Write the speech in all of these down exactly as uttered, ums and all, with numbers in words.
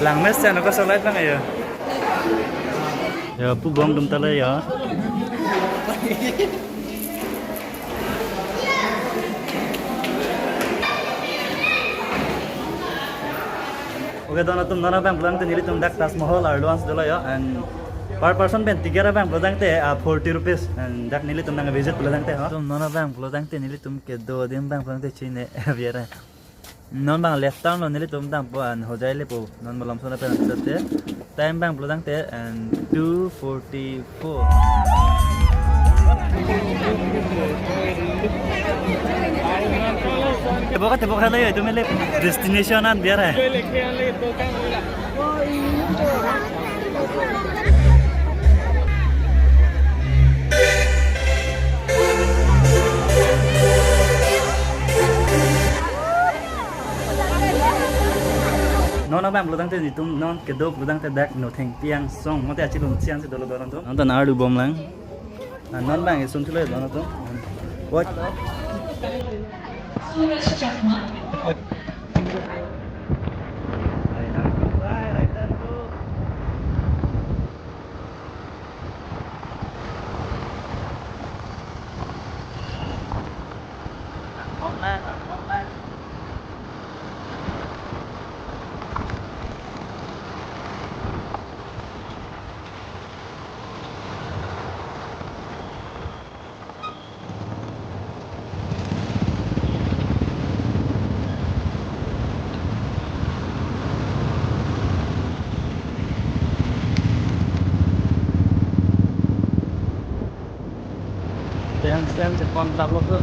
Langmesen ako sa light lang ayo. Ya, pu bong dum tala ya. Okay, don atum, non abang pulo tangte nelitum dak Taj Mahal arlo ansi dolo ya, and per person pen ticket abang pulo tangte, ah, forty rupees, and dak nelitum nang visit pulo tangte ho. Atum, non abang pulo tangte nelitum kedo adim abang pulo tangte chine biara. Non abang left turn lo nelitum dampo, and Hojai lepo, non malom sona pen sate. Time abang pulo tangte, and two forty-four. Tebok tebok halo yo, itum le destination an biara. Non abang pulo tangte nelitum non kedo pulo tangte dak Nothengpi angsong mate achilum chiang si dolo dolo to. Non ta nar du bom lang. Ah, non abang isun chulo dolo to. What? Stand, stand, si pon tap lo ke.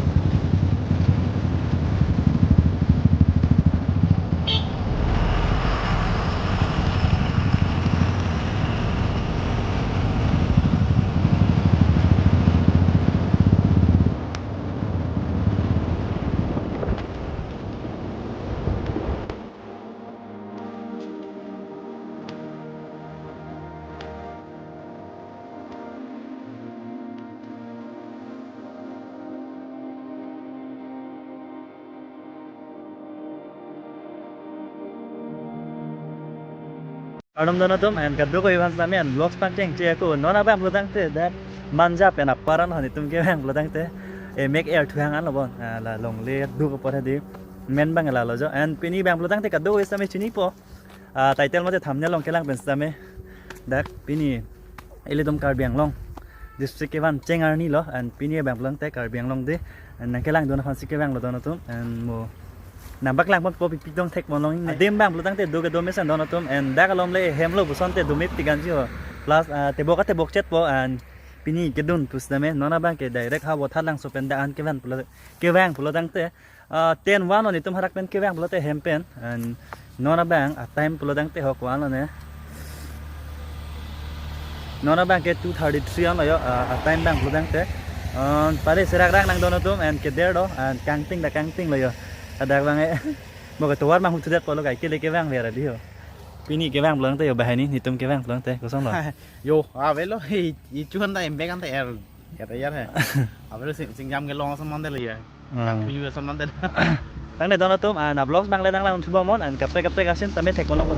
Kardom don atum, and kadokave aphan sitame, and vlogs pangcheng che ako, non abang pulo tangte dak Manja pen apar an hon itum kevang pulo tangte, eh, mek er thuhang an lo bon, ah, la longle duk apor hedi, men abang lalo jo, and pini abang pulo tangte kadokave sitame chinipo, ah, title mate thumbnail along kelang pen sitame, dak pini ilitum Karbi Anglong district kevan cheng arni lo, and pini abang pulo tangte Karbi Anglong de, and nangkelang dun aphan si kevang lo don atum, and mo nangpaklang ponpo, pipi dong thek ponlong ne. Adim abang pulo tangte do kedo mesen don atum, and dak alom le hem lo pusonte do mepik an ji ho. Plus, ah, tebok atebok chetpo, and pini kedun pusitame, non abang ke direct ha Vothatlangso pen dak an kevan pulo, kevang pulo tangte, ah, ten one lo nelitum hadak pen kevang pulote hem pen, and non abang a time pulo tangte ho ko-an lo ne. Non abang ke two thirty-three an lo yo, ah, a time abang pulo tangte. Ah, pare serak rak nang don atum, and keder do, and kangting dak kangting lo yo. Hadak abang e. Mo ke tovar mang hutu dak pulo kai kele kevang vera di ho. Pini kevang pulo tangte yo bahai ni, nelitum kevang pulo tangte, koson lo. Yo, avelo, i, i chuhan ta embek an ta er, er, er he. Avelo sing, singjam kelong ason mandel ya. Hmm. Kak piyu ason mandel. Tangte don atum, ah, na vlogs abang le nanglang thubom non, and kaprek kaprek asin tame thek ponlong ko.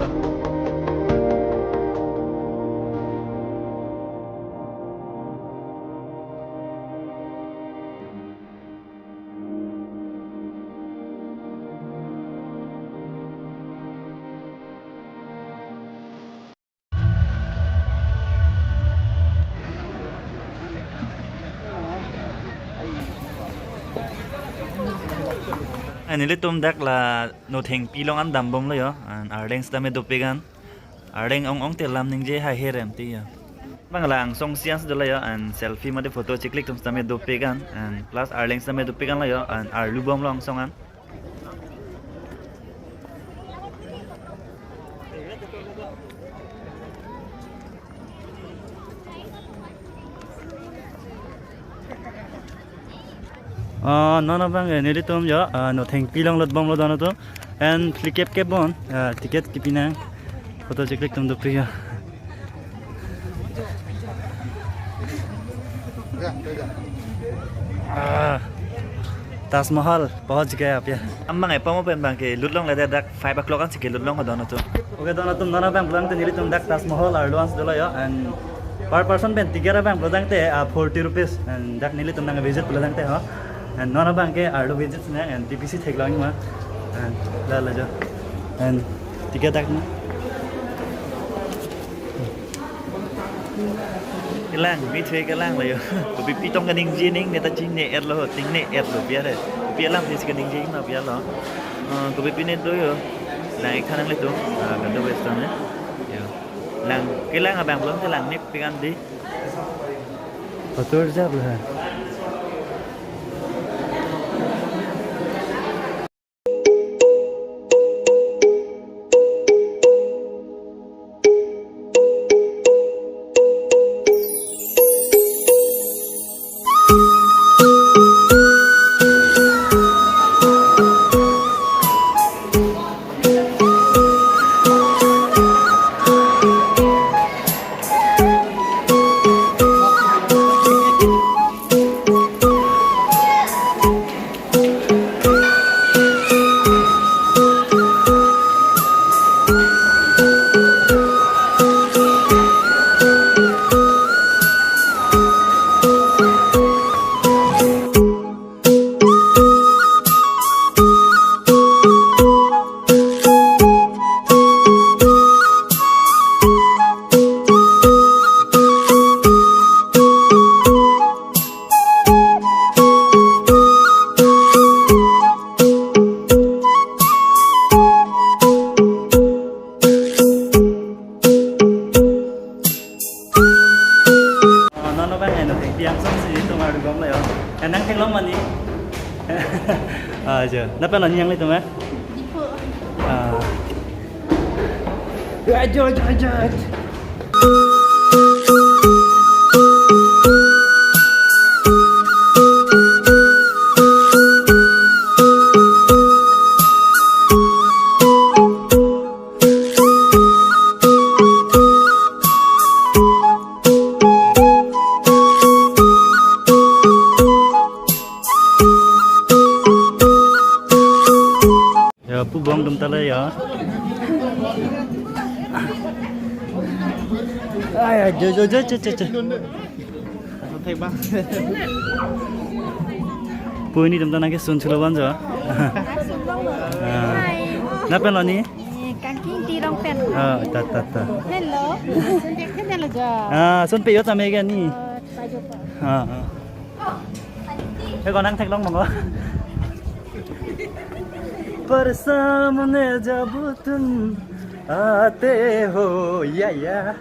Nelitum dak la Nothengpi along an dambom lo yo, and arleng sitame dopik an. Arleng ong ong te lam ningje haihe rem ti yo. Abang la angsong si ansi dolo yo, and selfie mate photo chiklik atum sitame dopik an, and plus arleng sitame dopik an lo yo, and arlu bom lo angsong an. Ah, non abang, eh, nelitum yo, ah, Nothengpi along lut bom lo don atum. And phlikep ke bon, ah, ticket kipi nang. Photo chiklik atum dopik yo. Ah, Taj Mahal pahunch gaya aap ya. Abang e pamo pen abang ke lut longledet dak five o'clock ansi kelut long ho don atum. Okay, don atum, non abang pulo tangte nelitum dak Taj Mahal arlo ansi dolo yo, and per person pen ticket abang pulo tangte, ah, forty rupees, and dak nelitum nang visit pulo tangte ho, and non abang ke arlo visit na, and T P C theklong ma, and la la jo, and ticket dak na. Kelang, mi thue kelang lo yo. Kopi pitong kaningje ning, neta ching ne er lo, ting ne er lo, biar eh. Kopi alam thesi kaningje ma biar lo. Eh, kopi pine do yo. Nang ik thanang le tu. Ah, kado western eh. Yo. Lang, kelang abang pulo tangte lang nip pikan di. Patur jab lo hai. Oh, non abang eno thengpi angsong si itum arlo gom lo yo. Nang theklong ma ni? Ah, jo. Nang pen lo ni nanglitum eh? Dipo. Ah. Ya, jo, jo, jo. Ya, pu bong dum tale ya. Ay, ay, jo, jo, jo, jo, jo, jo. Pu ini dum tanang ke sun chulo ban jo. Ah. Nang pen lo ni? Eh, Kangking Tirong pen. Ah, ta, ta, ta. Hello. Hello, jo. Ah, sun pe yo tame ke ni. Ah, pa jo pa. Ah, ah. Eh, ko nang theklong mong ko. Par samne jab tum aate ho, ya, ya.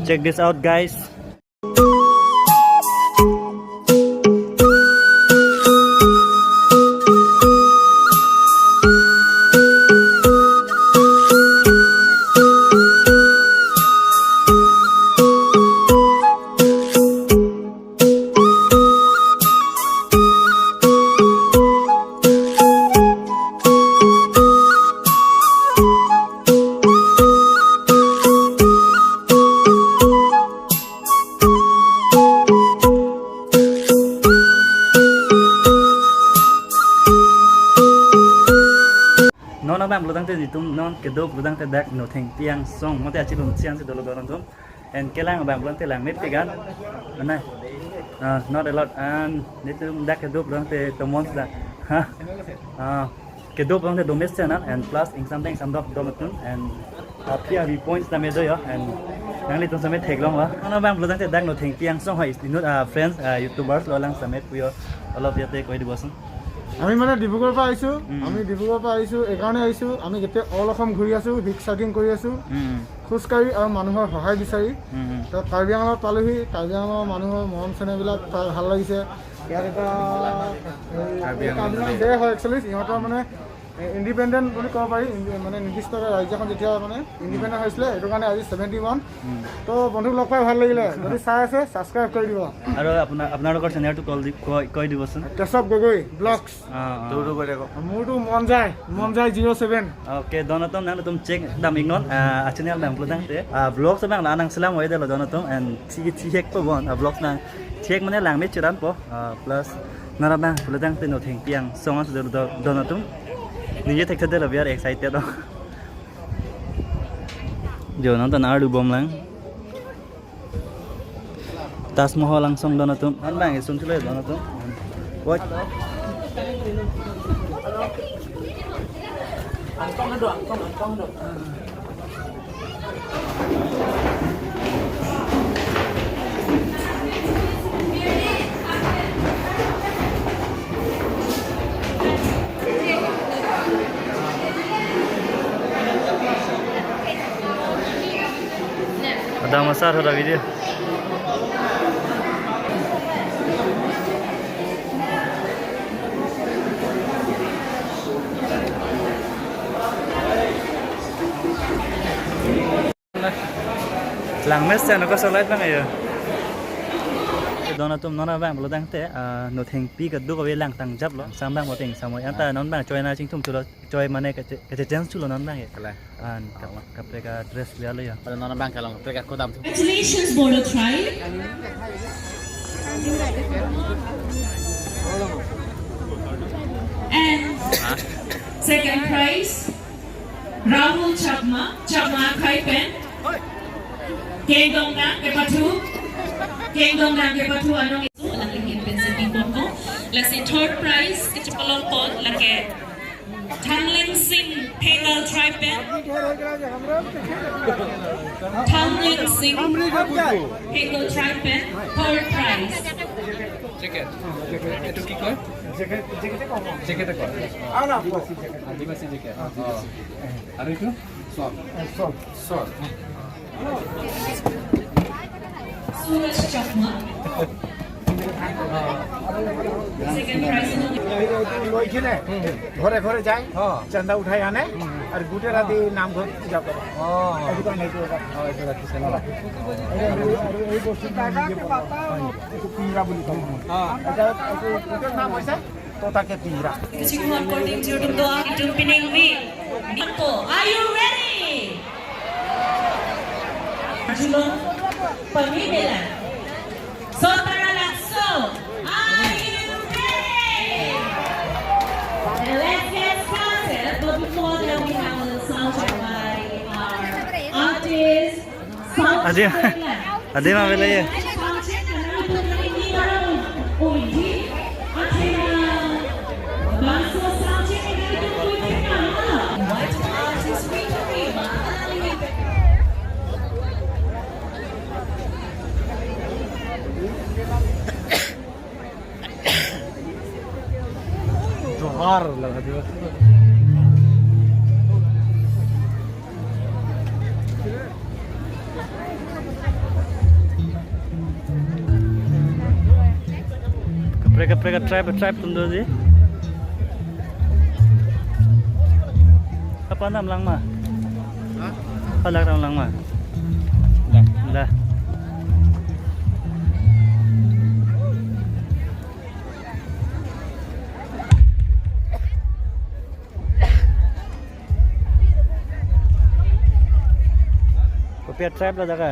Check this out, guys. Non abang pulo tangte netum non kedo pulo tangte dak Nothengpi angsong mate achilum sian si dolo don atum. And kelang abang pulo tangte lang mepik an. Anai. Ah, not a lot. And netum dak kedo pulo tangte tomon sa. Ha. Ah, kedo pulo tangte domes channel and plus ingsam tang ingsam dok dom atum and aphi aphi points tame do yo and nanglitum same theklong lo. Non abang pulo tangte dak Nothengpi angsong hoi, you know, ah, friends, ah, YouTubers lo lang same pu yo. Olop yate koi dibosun. আমি মানে ডিব্ৰুগড়ৰ পৰা আহিছোঁ। উম। আমি ডিব্ৰুগড়ৰ পৰা আহিছোঁ, এইকাৰণে আহিছোঁ, আমি গোটেই অল অসম ঘূৰি আছোঁ, হিচ হাইকিং কৰি আছোঁ, উম। খোজকাঢ়ি আৰু মানুহৰ সহায় বিচাৰি। উম, উম। তো কাৰ্বি আংলঙত পালোহি, কাৰ্বি আংলঙৰ মানুহৰ মৰম চেনেহবিলাক পাই ভাল লাগিছে। ইয়াত এটা কাৰ্বি আংলং কাৰ্বি আংলং ডে। ডে হয় একচুৱেলি, সিহঁতৰ মানে ইণ্ডিপেণ্ডেণ্ট বুলি ক'ব পাৰি, ইণ্ডি-, মানে নিৰ্দিষ্ট এটা ৰাজ্য এখন যেতিয়া মানে ইণ্ডিপেণ্ডেণ্ট হৈছিলে, সেইটো কাৰণে আজি ছেভেণ্টি ওৱান। উম। তো বন্ধুক লগ পাই ভাল লাগিলে, যদি চাই আছে ছাবস্ক্ৰাইব কৰি দিব। আৰু আপোনাৰ, আপোনালোকৰ চেনেলটো কল দি-, কৈ, কৈ দিবচোন। কেশৱ গগৈ ব্লগছ। অ, অ। তোৰটো কৈ দে আকৌ। মোৰটো মন যায়, মন যায় zero' seven. Okay, don atum nangtum check dam iknon, ah, achannel dam pulo tangte, ah, vlogs abang la nangselam oi delo don atum, and thi, thihek po bon, ah, vlogs nang thihek mane langme chiran po, ah, plus Non abang pulo tangte Nothengpi angsong asu do, do, don atum. Ningje thekthedetlo, we are excited, oh. Jo, non ta arlu bomlang. Taj Mahal angsong don atum. Non abang isun chulo don atum. What? Ada masar hoda video. Langmesen ako sa light lang ayo. Don atum non abang pulo tangte, ah, Nothengpi kadokave lang tangjaplo. Sam abang puting samoi. Anta non abang choi nangchingthum chulo, choi mane kache, kache chance chulo non abang ya. Kalang. An kap, kaprek adress liya lo ya. Pada non abang kalong, kaprek akodam thu. Congratulations, Bodo tribe. And second prize, Rahul Chakma, Chakma akhei pen. Kengdong nang kepathu, kengdong nang kepathu anong isu, alang lingin pen sepi kongko. Lasi third prize, kachepalong pon, lake Thangleng Sing, Phengal tribe pen. Thangleng Sing, Phengal tribe pen, third prize. Jacket. এইটো কি কয়? জেকেট, জেকেটে কয়। জেকেটে কয়। আদিবাসী জেকেট। আদিবাসী জেকেট। অ। আৰু এইটো? চল। চল। চল। Suraj Chakma. Second prize. লৈ কিনে ঘৰে ঘৰে যায়, অ। চান্দা উঠাই আনে, আৰু গোটেই ৰাতি নামঘৰত পূজা কৰে। অ। এইটো কাৰণে এইটো এটা। অ, এইটো ৰাখিছে ন? আৰু এই বস্তুটো নিজে বনাব। এইটো পিংৰা বুলি কয়। অ। এটা, এইটো, এইটোৰ নাম হৈছে তোতাকে পিংৰা। Kachingthum korte ingjir atum do-an, itum pining me. Nipo, are you ready? Arjulong pamimela. Sotara Lakso, are you ready? And let's get started. But before that, we have a little sound check by our artist. Adi, adi ma bela ye. जोहार लगा दिवस। Kaprek kaprek a-tribe, a-tribe atum doji. Apa nam lang ma? Hah? Apa lang lang ma? Dah. Dah. Kopi a-tribe la jaga?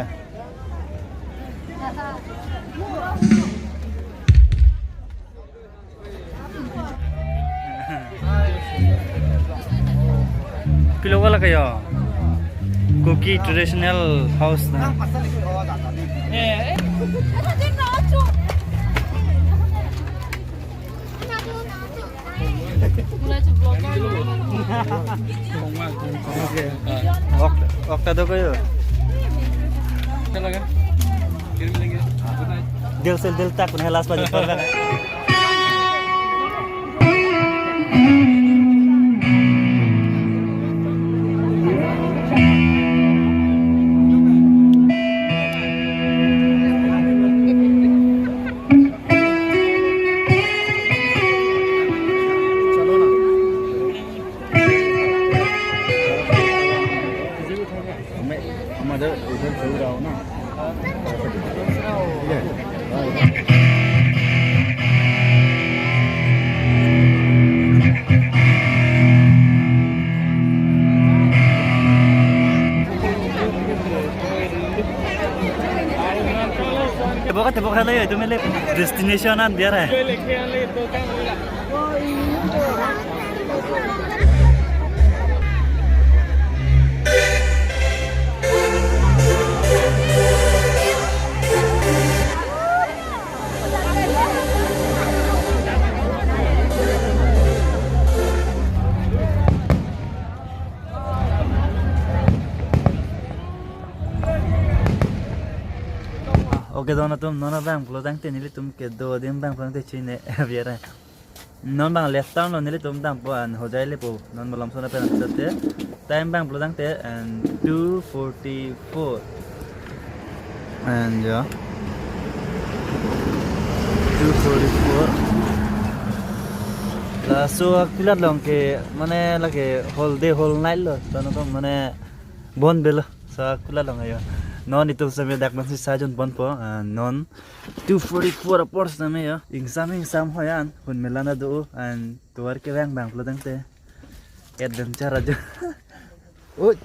Pilo wala kayo? Kuki traditional house na. Ok, ok, ta do kayo. Dil se dil tak, un helas pa jepar kan. चलो ना। हमें, हमारे उधर चल रहा हो ना। ठीक है। Bokra lo yo, itum le destination an biar hai. Okay, don atum, non abang pulo tangte nelitum kedo adim abang pulo tangte chine biar hai. Non abang left turn lo nelitum dampo an Hojai lepo. Non malom sona pen sate. Time abang pulo tangte and two forty-four. And yeah. Two forty-four. Laso akulat along ke mane lake whole day whole night lo. Tono to mane bon belo. Laso akulat along ayo. Non itum seme dak man si sajon bonpo. Ah, non two forty-four apor seme yo. Ingsam ingsam hoyan. Hun melana do and tovar kevang abang pulo tangte adventure ajo. Oi.